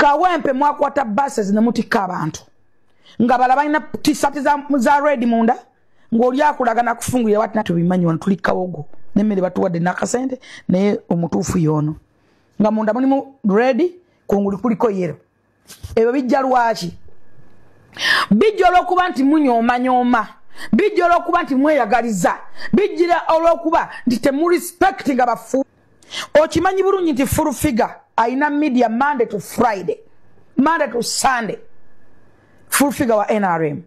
Kawempe mwakwata buses ne mutikka abantu nga bala balina t-shirt za red munda ng'oli akulaga nakufungulira wati natubimanyi wano tuli Kawogo n'emmere batuwadde n'akasente naye omutuufu y'ono nga munda mulimu red kungulu kuliko yellow. Ebyo bijja lwaki? Bijja olw'okuba nti munyooma, bijja olw'okuba nti mweyagaliza, bijjira olw'okuba nti temurespectinga bafu. Okimanyi bulungi nti full figure ayina media Monday to Friday, Monday to Sunday, full figure wa NRM.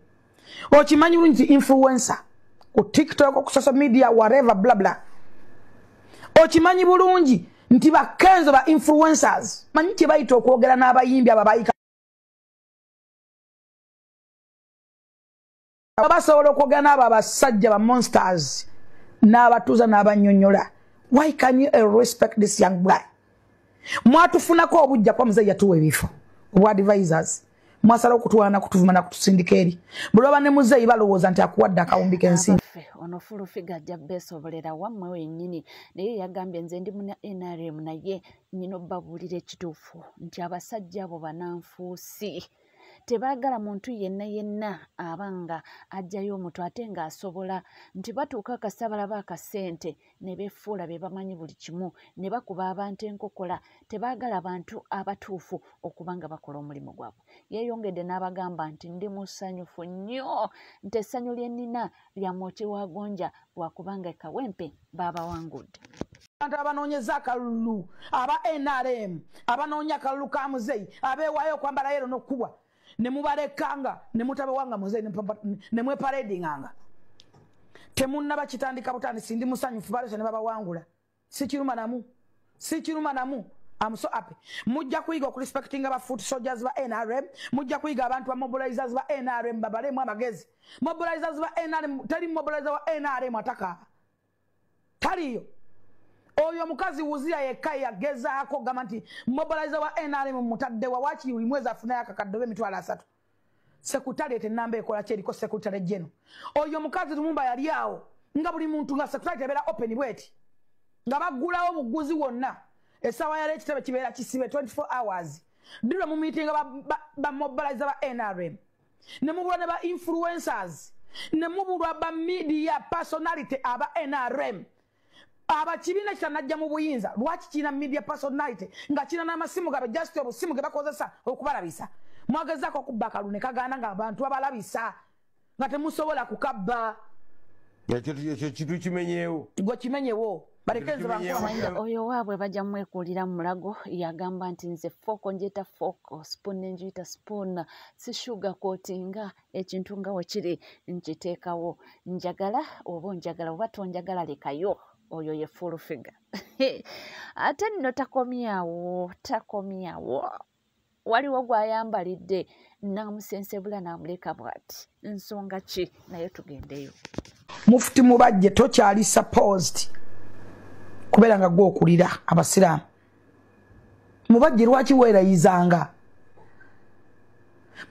Okimanyi bulungi nti influencer ku TikTok, ku social media, whatever, bla bla. Okimanyi bulungi nti bakenzo ba influencers manyi kye bayita okwogera n'abayimbi ababayika basobola okwogera n'abo abasajja ba monsters n'abatuuza n'abannyonnyola. Why can you respect this young guy? Mwatufunako obujja kwa muzeeyi yatuwa ebifo obwa advisors, mwasala okutwana kutuvuma na kutusindika eri. Buli oba ne muzeeyi balowooza nti akuwadde akawumbi k'ensimbi. Ono full figure ajja beesobolera wammwe wennyini, naye yagambye nze ndi muna NRM naye nnyina obbabuulira ekituufu nti abasajja abo bannanfuusi tebaagala muntu yenna yenna abanga ajjayo omuntu ate ng'asobola, nti batuuka akasabala akasente ne beefuula be bamanyi buli kimu ne bakuba abantu enkokola. Tebaagala bantu abatuufu okuba nga bakola omulimu gwabwe. Yeeyongedde n'abagamba nti ndi musanyufu nnyo, nti essanyu lye nnina lya mwoki wa gonja lwakubanga e Kawempe baabawangudde. Abantu abanoonyeza akalulu aba NRM, abanoonya akalulu ka muzeeyi, abeewaayo okwambala yero n'okukubwa ne mubalekanga ne mutabawanga muzeeyi ne mweparadinganga. Temunnaba kitandika butandisi. Ndi musanyufu balese ne babawangula. Sikiruma namu, sikiruma namu. I'm so happy. Mujja kuyiga okurespectinga ba foot soldiers ba NRM, mujja kuyiga abantu ba mobilizers ba NRM babalemu amagezi. Mobilizers ba NRM, teri mobilizer wa NRM atakaaba taliyo. Oyo omukazi wuzira yekka yagezaako gamba nti mobilizer wa NRM mutadde wa waaki buli mwezi afunayo akakadde oba 30,000. Secretariat ennamba ekola ki eriko secretary general. Oyo omukazi Lumumba yali awo nga buli muntu nga secretariat ebeera open bweti nga baggulawo obuguzi wonna. Essaawa yali ekitebe kibeera kisibe 24 hours. Ddi lwe mu meetinga ba mobilizer ba NRM ne mubulwa ne ba influencers ne mubulwa ba media personality aba NRM. Abakibiina kitanajja mu buyinza lwaki kirina media personality nga kirina n'amasimu gabe just obusimu ge bakozesa okubalabisa. Mwagezaako okubba akalulu ne kagaana nga abantu babalabisa nga temusobola kukabba. Ekyo kintu kimenyeewo. Gwe kimenyewo. Baleke nze bankuba amayinja. Oyo waabwe bajja mwekuulira mu mulago yagamba nti nze fork njiyita fork, spoon ne njiyita spoon, si sugar coatinga ekintu nga wekiri nkiteekawo, njagala oba onjagala oba tonjagala lekayo. Oyo ye full figure. Ate nno takomyawo, takomyawo. Waliwo gw'ayambalidde n'amusensebula n'amuleka bw'ati. Nsonga ki? Naye tugendeyo. Mufti Mubajje tokyali supposed kubeera nga gw'okulira abasiraamu. Mubajje lwaki weerayizanga?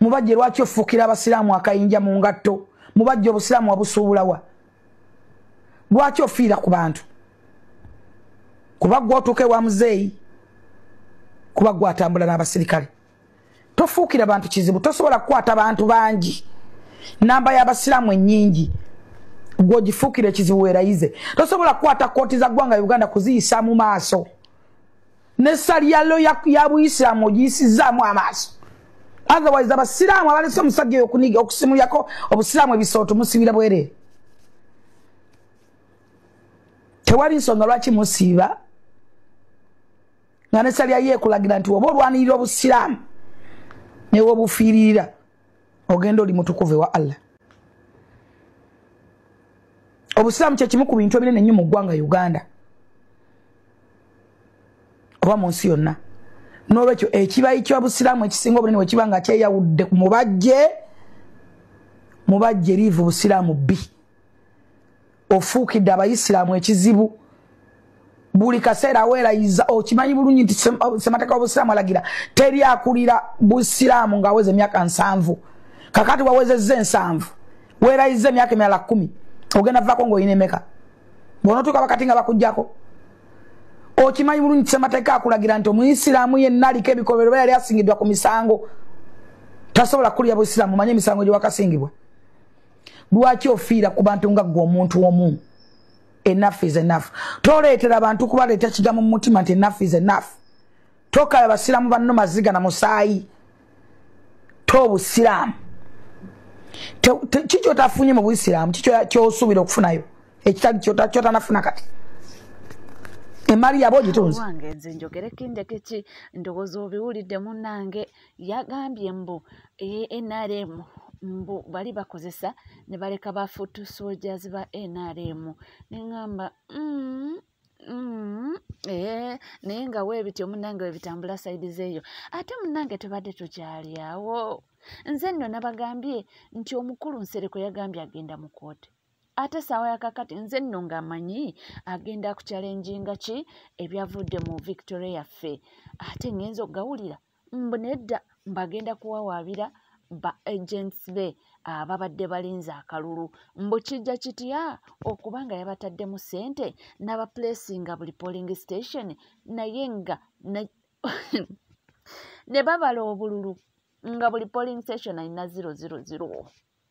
Mubajje lwaki ofuukira abasiraamu akayinja mu ngatto? Mubajje obusiraamu wabusuubulawa? Lwaki ofiira ku bantu? Kuba gw'otuuka ewa muzeeyi, kuba gw'atambula n'abasirikale. Tofuukira bantu kizibu, tosobola kukwata bantu bangi. Namba y'abasiraamu ennyingi gw'ogifuukira ekizibu weerayize. Tosobola kukwata kkooti za ggwanga Uganda kuziyisa mu maaso. Ne saliyalo ya buyisiraamu ogiyisizzaamu amaaso. Otherwise abasiraamu abalese omusajja oyo okusimulyako obusiraamu ebisooto musibira bwereere. Tewali nsonga lwaki musiiba nga ne salya ye ekulagira nti oba olwanirira obusiraamu ne wobufiiririra ogenda oli mutukuvu ewa Allah. Obusiraamu kye kimu ku bintu ebinene ennyo mu ggwanga Uganda oba mu nsi yonna. N'olwekyo ekibayi ky'obusiraamu ekisinga obunene bwe kiba nga kyeyawudde ku Mubajje, Mubajje liivu busiraamu bbi. Ofuukidde abayisiraamu ekizibu. Buli kaseera weerayiza okimanyi bulungi nti ssemateeka w'obusiraamu alagira teri akulira busiraamu ng'aweza emyaka 70. Kakati wawezezza 70, weerayiza emyaka emirala 10, ogenda vaako ng'olina emeka? Bw'onootuuka wakati nga bakuggyako. Okimanyi bulungi ssemateeka akulagira nti omuyisiraamu yenna aliko ebikolobero oba yali asingiddwa ku misango tasobola kulya busiraamu. Manye emisango gye wakasingibwa. Lwaki ofiira ku bantu nga ggwe omuntu omu? Enough is enough. Toleetera abantu kubaleeta kigambo mu mutima nti enough is enough. Tokaya basiraamu banno maziga na musaayi. Tobusiraamu kiki otafunye mu busiraamu? Kiki kyosuubira okufunayo ekitali kyotanafuna kati? Emali yabo ogitunze. Wange nze njogereko ndeke ki, ndowooza obiwulidde munnange. Yagambye mbu NRM mbu bali bakozesa ne baleka ba foot soldiers ba NRM. Ne ŋŋamba naye nga weebityo munnange webitambula side zeeyo. Ate munnange tubadde tukyali awo, nze nno nabagambye nti omukulu Nsereko yagambye agenda mu kooti, ate saawa yakakati nze nno ng'amanyi agenda kuchallenginga ki ebyavudde mu victory yaffe. Ate ngenza okugawulira mbu nedda, mbagenda kuwawaabira ba agents be ababadde balinze akalulu, mbu kijja kitya okuba nga yabataddemu ssente n'abaplacinga buli polling station, naye nga ne babala obululu nga buli polling station alina 0 0 0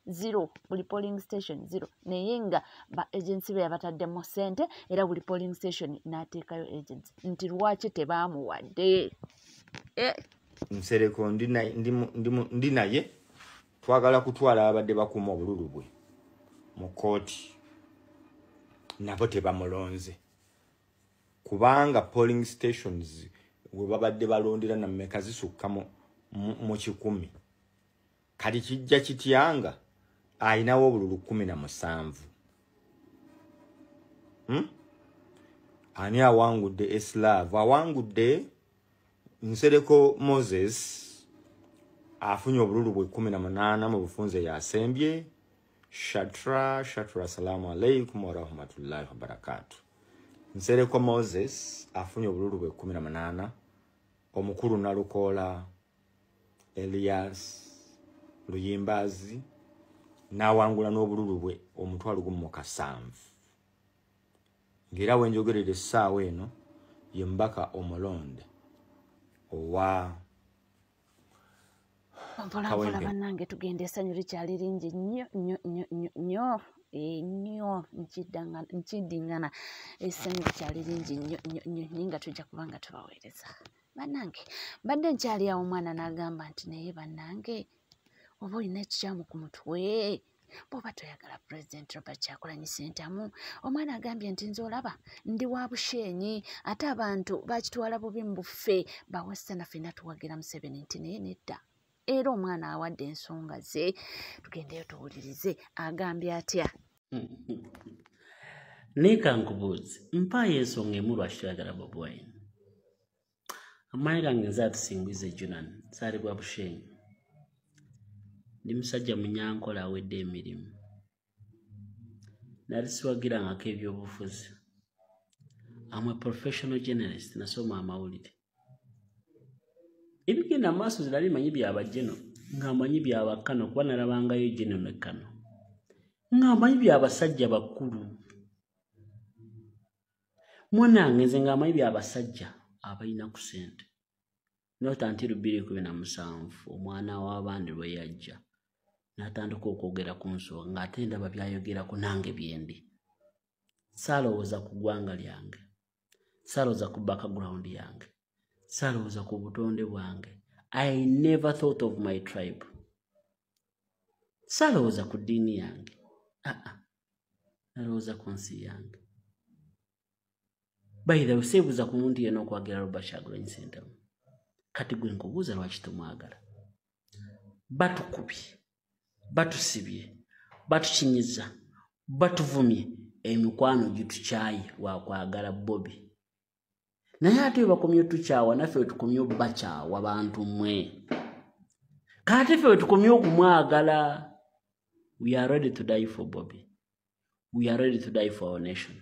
0, buli polling station 0, naye nga ba agents be yabataddemu ssente era buli polling station n'ateekayo agents, nti lwaki tebaamuwadde? Nsereko ndi naye twagala kutwala abadde bakuuma obululu bwe mu kooti, nabo tebamulonze kubanga polling stations we babadde balondera nammeka zisukka mu 100. Kati kijja kityanga ayinawo obululu 17? Ani awangudde? Eslav awangudde. Nsereko Moses afunye obululu bwe 18 mu bufunze, yasembye. Shatra shatra, assalamu alaikum warahmatullahi wabarakatu. Nsereko Moses afunye obululu bwe 18. Omukulu Nalukoola Elias Luyimbazi n'awangula n'obululu bwe 1,007, ng'era wenjogerera essaawa eno ye mubaka omulonde owa Mpolampola bannange, tugenda, essanyu likyali lingi nnyo nnyo nnyo nnyo nnyo nnyo. Nkiddiŋŋana, essanyu likyali lingi nnyo nnyo nnyo nnyo nga tujja kuba nga tubaweereza. Bannange, mbadde nkyali awo, omwana n'agamba nti naye bannange, oba olina ekikyamu ku mutwe bw'oba toyagala Pulezidenti Robert Kyagulanyi Ssentamu. Omwana agambye nti nze olaba ndi wa Bushenyi, ate abantu bakitwala bubi mu buffe bawesitana ffenna tuwagira Museveni, nti naye nedda. Era omwana awadde ensonga ze, tugendeyo tuwulirize agambye atya. Naye kankubuuze, mpaayo ensonga emu lwaki toyagala Bobi Wine. Amaanyi gange nze Atusinguize Junan, nzaalibwa Bushenyi, ndi musajja munyankola awedde emirimu. Nali siwagirangako ebyobufuzi. Am a professional journalist, nasoma amawulire. Ebigenda maaso zirali manyi byabajeno, nga manyi byabakano, kuba nalabangayo geno ne kano, nga manyi byabasajja bakulu. Mwanange, nze nga manyi byabasajja abalina ku ssente. Not until 2017 omwana w'abandi lwe yajja n'atandika okwogera ku nsonga, ng'ate ndaba by'ayogerako nange byendi. Saalowooza ku ggwanga lyange, saalowooza ku background yange, saalowooza ku butonde bwange. I never thought of my tribe. Saalowooza ku ddiini yange. Aa, nalowooza ku nsi yange. By the way, seebuuza ku muntu yenna okwagira Robert Kyagulanyi Ssentamu. Kati gwe nkubuuza, lwaki tumwagala? Batukubye, batusibye, batukinyiza, batuvumye, emikwano gitukyaye lwakwagala Bobi. Naye ate we bakomye otukyawa, naffe wetukomye obbakyawa. Bantu mmwe, kati ffe wetukomye okumwagala. We are ready to die for Bobby. We are ready to die for our nation.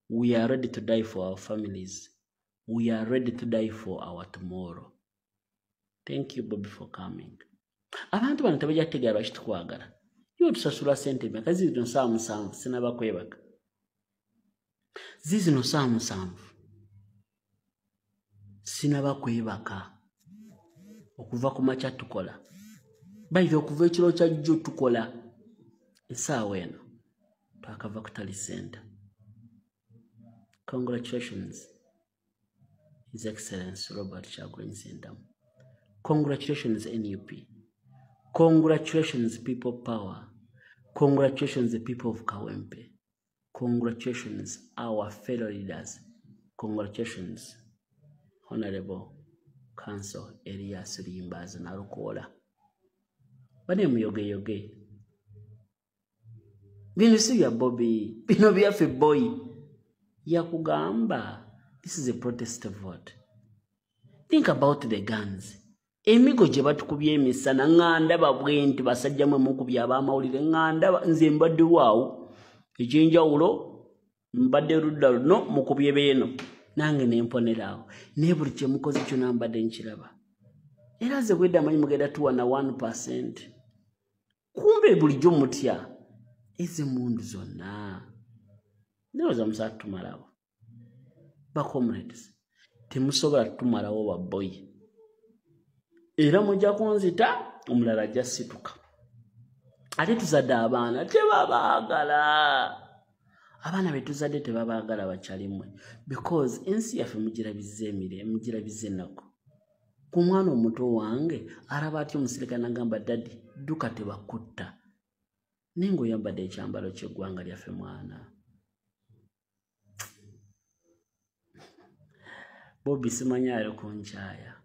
We are ready to die for our families. We are ready to die for our tomorrow. Thank you, Bobby, for coming. Abantu bano tebajja kutegeera lwaki tukwagala. Iwe tusasula sente meka? Zizino saawa 7, sinaba kwebaka. Zizino saawa 7. Sinaba kwebaka. Okuva ku makya tukola. Bayive okuva ekiro kya jjo tukola. Essaawa eno twakava ku Tally Center. Congratulations, His Excellency Robert Kyagulanyi Ssentamu. Congratulations, NUP. Congratulations, People Power. Congratulations, the people of Kawempe. Congratulations, our fellow leaders. Congratulations, Honorable Counsel Erias Luyimbazi Nalukoola. Bane muyoge yoge. Bino si bya Bobi, bino byaffe boy. Yakugamba, this is a protest vote. Think about the guns. Emigo gye batukubye emisana nga ndaba bwe nti basajja mwe mukubye ab'amawulire nga ndaba nze mbadde waawo ekyenjawulo mbadde ludda luno mukubye beeno nange ne mponeraawo naye buli kye mukoze kyonna mbadde nkiraba era nze bwedda amanyi mugenda tuwa na 1% kumbe bulijjo mutya ezo emmundu zonna ndowooza musobola tutumalawo ba comrades temusobola tutumalawo babboyi. Era mujja kunzita omulala ajja situka. Ate tuzadde abaana tebabaagala. Abaana be tuzadde tebabaagala bakyalimwe because ensi yaffe mugirabizza emire mugirabizza ennaku. Ku mwana omuto wange alaba atya omusirikale n'agamba daddy dduka tebakutta. Naye ng'oyambadde ekyambalo ky'eggwanga lyaffe mwana. Bobi simanyi ali kunkyaya.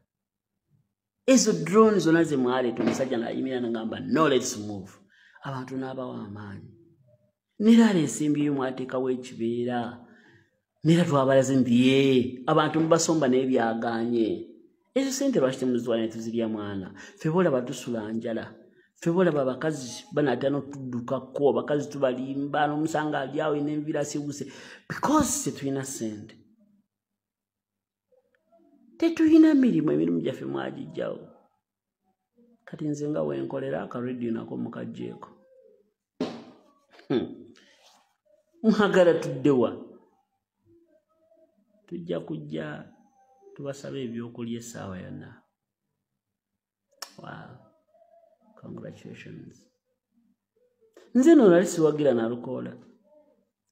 Ezo drone zonna ze mwaleeta omusajja n'ayimirira n'agamba no let's move. Abantu n'abawa amaanyi. Nera ensimbi yo mwateekawo ekibeera. Nera twabalaze nti ye abantu mubasomba n'ebyagaanye. Ezo ssente lwaki temuzitwala ne tuzirya mwana? Ffe boolaba tusula njala. Ffe boolaba abakazi banaatera n'otuddukako abakazi tubalimba n'omusanga ali awo n'enviiri asiwuuse because tetulina ssente. Tetulina mirimu, emirimu gyaffe mwagijjawo. Kati nze nga wenkolera akarediyo nako mukaggyeko. Mwagala tuddewa? Tujja kujja tubasaba ebyokulya essaawa yonna. Wow. Congratulations. Nze nno nali siwagira Nalukoola.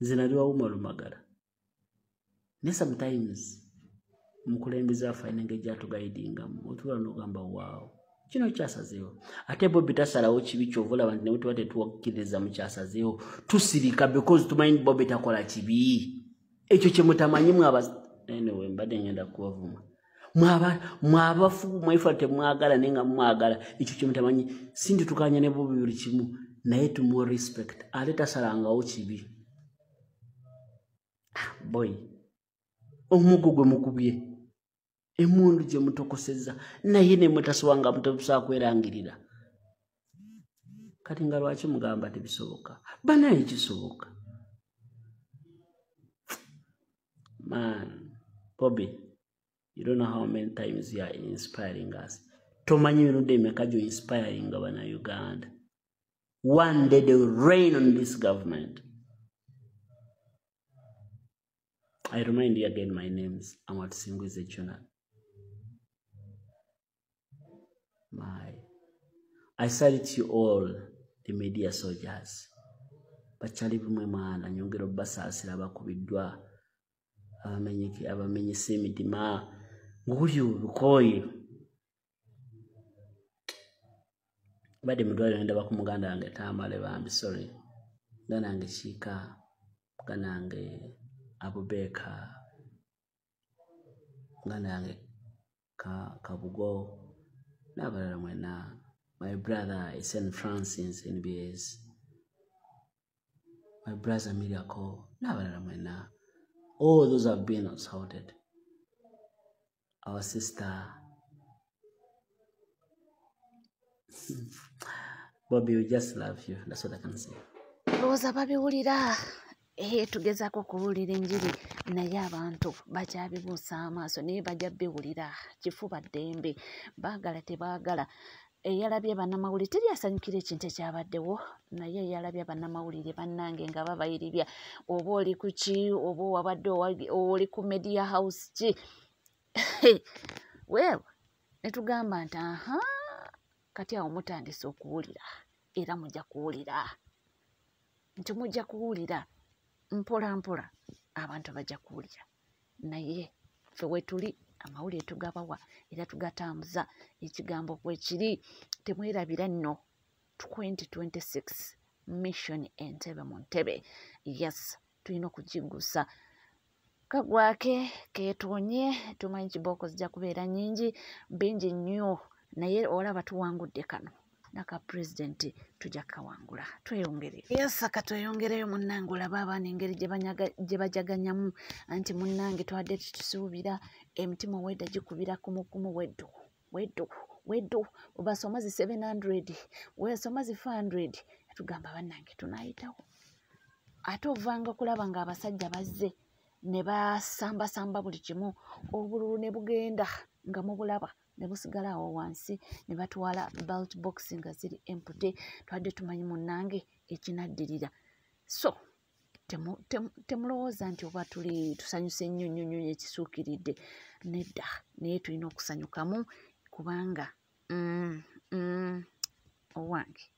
Nze nali wawuma Lumagala. Ne sometimes omukulembeze waffe alina engeri gy'atugayidingamu otuula n'ogamba waawo kino kyasazeewo. Ate Bobi tasalawo kibi ky'ova olaba nti ne bwe tuba tetuwakkiriza mu kyasazeewo tusirika because tumanyi Bobi takola kibi. Ekyo kye mutamanyi mwaba anyway mbadde ngenda kubavuma. Mwabafu mwefa temwagala naye nga mwagala ekyo kye mutamanyi si nti tukanya ne Bobi buli kimu naye tumuwa respect ate tasalangawo kibi. Boy omuggo gwe mukubye emmundu gye mutokosezza naye ne mutaswanga mutobusobola kwerangirira. Kati nga lwaki mugamba tebisoboka? Banaye kisoboka. Man, Bobby, you don't know how many times you are inspiring us. Tomanyi emirundi emeka gyo inspiring Bannayuganda. One day they will reign on this government. I remind you again my names. Amutusingwize Jonah. I salute you all, the media soldiers. Bakyali bimwe mwana nyongera obbasaasira abakubiddwa abamenyese emitima ng'oli obukooye. Badde mu ddwaliro ne ndaba ku muganda wange Tamale bambi sorry. Muganda wange Kiika, muganda wange Abubeeka, muganda wange Kabugo n'abalala mwenna. My brother St. Francis NBS, my brother Miracle n'abalala mwenna. All those have been assaulted. Our sister Bobby, we just love you. That's what I can say. Ndowooza babiwulira. Tugezaako okubuulira enjiri naye abantu bakyabibuusa amaaso naye bajja biwulira kifuba ddembe baagala tebaagala. Eyalabye bannamawulire teri asanyukira ekintu ekyabaddewo naye eyalabye bannamawulire bannange nga babayiribya oba oli ku ki oba wabadde oli ku media house ki. Well, ne tugamba nti aha, kati awo mutandise okuwulira, era mujja kuwulira, nti mujja kuwulira mpola mpola, abantu bajja kuwulira. Naye ffe wetuli amawulire tugabawa era tugatambuza, ekigambo kwekiri. Temwerabira nno 2026 mission Entebbe mu ntebe. Yes, tulina okugiggusa kagwake keetoonye. Tumanyi kibooko zijja kubeera nnyingi, bingi nnyo, naye olaba tuwangudde kano naka pulezidenti, tujja kawangula. Tweyongere. Yes, katweyongereyo munnange, olaba abaana engeri gye bajaganyamu. Anti munnange twadde tutusuubira, emitima owedda gikubira kumukumu, weddu weddu weddu, obasoma zi 700, wesoma zi 400, tugamba bannange tunaayitawo. Ate ovanga okulaba ng'abasajja bazze ne basambasamba buli kimu, obululu ne bugenda nga mubulaba ne busigala awo wansi, ne batwala ballot box nga ziri empty. Twadde tumanyi munnange ekinaddirira. So temulowooza nti oba tuli tusanyuse nnyo nnyo nnyo ekisuukiridde, nedda, naye tulina okusanyukamu kubanga owange.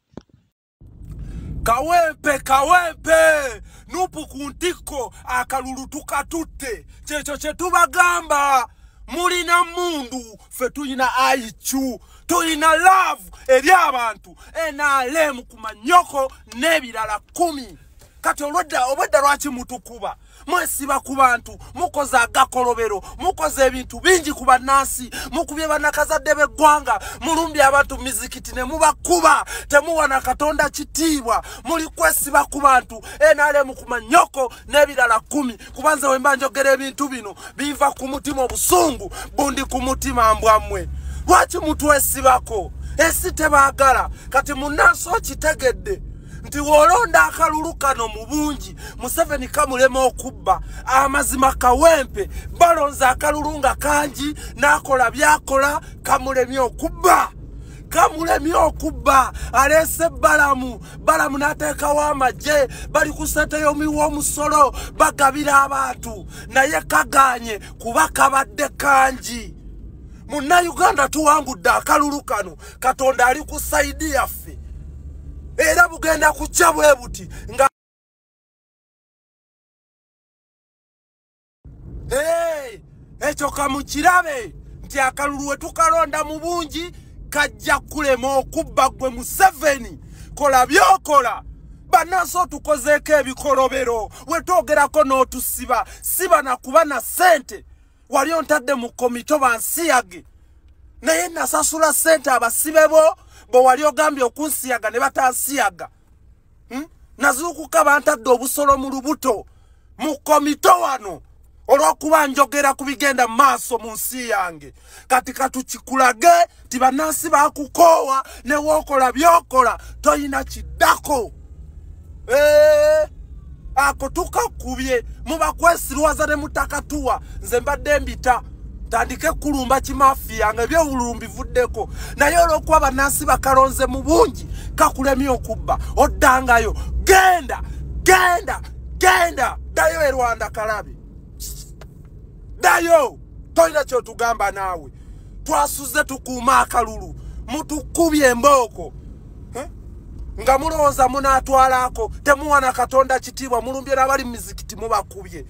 Kawempe, Kawempe, NUP ku ntikko, akalulu tukatutte. Kyekyo kye tubagamba. Mulina mundu, ffe tulina IQ, tulina love eri abantu. NRM ku manyoko n'ebirala 10. Kati olwedda obwedda lwaki mutukuba? Mwesiba ku bantu, mukoze agakolobero, mukoze ebintu bingi ku bannansi, mukubye bannakazadde b'eggwanga, mulumbye abantu mizikiti ne mubakuba, temuwa na Katonda kitiibwa, muli kwesiba ku bantu. NRM ku manyoko n'ebirala 10. Kubanza we mba njogera ebintu bino biva ku mutima, obusungu bundi ku mutima mbwammwe. Lwaki mutwesibako? Ensi tebaagala. Kati munnansi okitegedde nti w'olonda akalulu kano mu bungi, Museveni kamulema okubba. Amazima Kawempe balonze akalulu nga kangi, n'akola by'akola, kamulemye okubba, kamulemye okubba. Aleese Balamu, Balamu n'ateekawo amagye, bali ku ssente y'omuwi w'omusolo bagabira abantu, naye kagaanye kuba kabadde kangi. Munnayuganda tuwangudde akalulu kano, Katonda ali ku side yaffe, era bugenda kukya bwe buti nga hey, ekyo kamukirabe nti akalulu we tukalonda mu bungi kajja kulema okubba. Gwe Museveni kola byokola, bannansi otukozeeko ebikolobero, wetwogerako n'otusiba siba nakuba na ssente. Wali ontadde mu komito bansiyage, naye nasasula ssente abasibe bo bwe wali ogambye okunsiyaga ne batansiyaga. Nazuukuka bantadde obusolo mu lubuto mu komito wano olw'okuba njogera ku bigenda mu maaso mu nsi yange. Kati katukikulage nti bannansi baakukoowa, ne wookola byokola toyina kiddako. Ako tukakubye, muba kwesirwaza ne mutakatuwa. Nze mbadde mbita tandike kulumba kimafiya nga ebyobululu mbivuddeko, naye olw'okuba bannansi bakalonze mu bungi kakulemye okubba, oddangayo. Genda, genda, genda, ddayo e Rwanda kalabe, ddayo, tolina kyotugamba naawe. Twasuze tukuuma akalulu, mutukubye embooko nga mulowooza munaatwalako, temuwa na Katonda kitiibwa, mulumbye n'abali mu mizikiti mubakubye.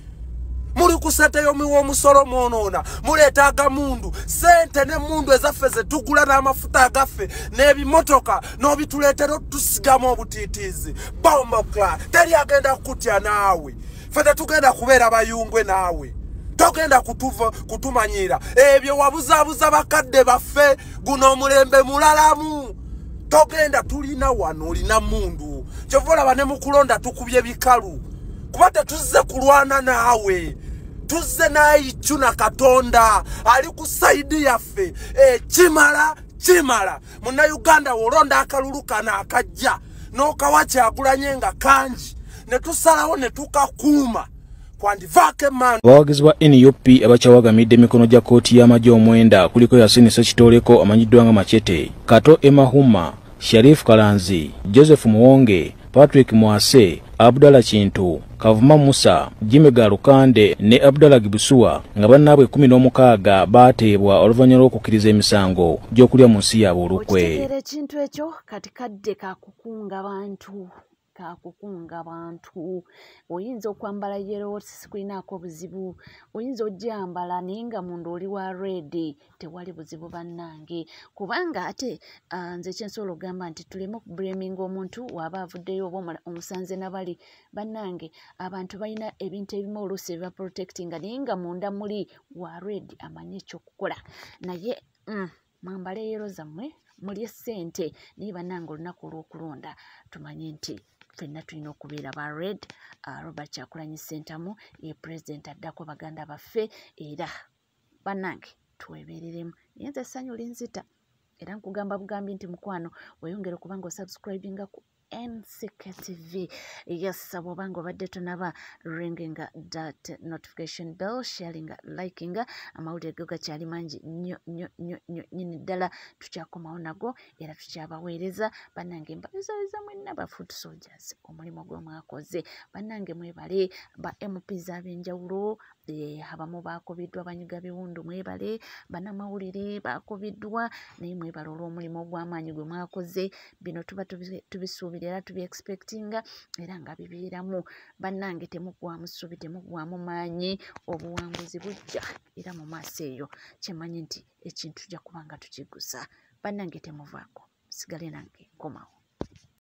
Muli ku ssente y'omuwi w'omusolo mwonoona, muleeta agamundu, ssente n'emmundu ezaffe ze tugula n'amafuta agaffe n'ebimotoka n'obituleetera otusigamu obutiitiizi. Bombokla, teri agenda kukutya naawe. Ffe tetugenda kubeera bayungwe naawe, togenda kutumanyira ebyo wabuzaabuza bakadde baffe. Guno omulembe mulalamu, togenda. Tulina wano olina mundu, kyova olaba ne mu kulonda tukubye bikalu, kuba tetuzze kulwana naawe, tuzze n'ayicu na Katonda ali ku side yaffe. Ekimala kimala. Munnayuganda w'olonda akalulu kano akajja n'okawa Kyagulanye nga kangi, ne tusalawo ne tukakuuma, kwandivaako emmanu. Abawagizi ba NUP abakyawagamidde emikono gya kkooti y'amagye omwenda kuliko Yasini Ssekitoleko amanyiddwa nga Machete, Kato Emahuma, Sharif Kalanzi, Joseph Muwonge, Patrick Mwase, Abdallah Kintu. Kavuma Musa, Jimmy Galukande ne Abdallah Gibusuwa nga bannaabwe 16 baateebwa oluvannyuma lw'okukkiriza emisango gy'okulya mu nsi yaabwe olukwe. Okitegeera ekintu ekyo kati kadde kakukunga bantu. Kakukunga bantu. Oyinza okwambala yellow sikulinaako buzibu, oyinza ogyambala naye nga munda oli wa red, tewali buzibu bannange. Kubanga ate nze kyensobola okugamba nti tuleme okublaminga omuntu waba avuddeyo oba omusanze nabali. Bannange abantu balina ebintu ebimu oluusi ebibaprotectinga naye nga munda muli wa red amanyi ekyokukola. Naye mwambale yellow zammwe, mulye ssente, naye bannange olunaku olw'okulonda tumanye nti ffenna tulina okubeera ba red. Robert Kyagulanyi Ssentamu ye pulezidenti addako baganda baffe, era bannange twebereremu. Naye nze essanyu linzita era nkugamba bugambi nti mukwano weeyongere okuba nga osubscribinga ku NCK TV. Yes, bw'obanga obadde tonaba, ringinga that notification bell, sharinga, likinga. Amawulire go gakyali mangi nnyo nnyo nnyo nnyo nnyini ddala, tukyakomawo nago era tukyabaweereza. Bannange mbayozayoza mwenna ba foot soldiers omulimu gwe mwakoze. Bannange mwebale, ba MPs ab'enjawulo, abamu baakubiddwa banyiga biwundu, mwebale, bannamawulire baakubiddwa, naye mwebale olw'omulimu ogw'amaanyi gwe mwakoze. Bino tuba tubisuubira era tubyexpectinga era nga bibeeramu. Bannange temuggwamu ssuubi, temuggwamu maanyi, obuwanguzi bujja era mu maaso eyo kyemmanyi nti ekintu tujja kuba nga tukiggusa. Bannange temuvaako, musigale nange nkomawo.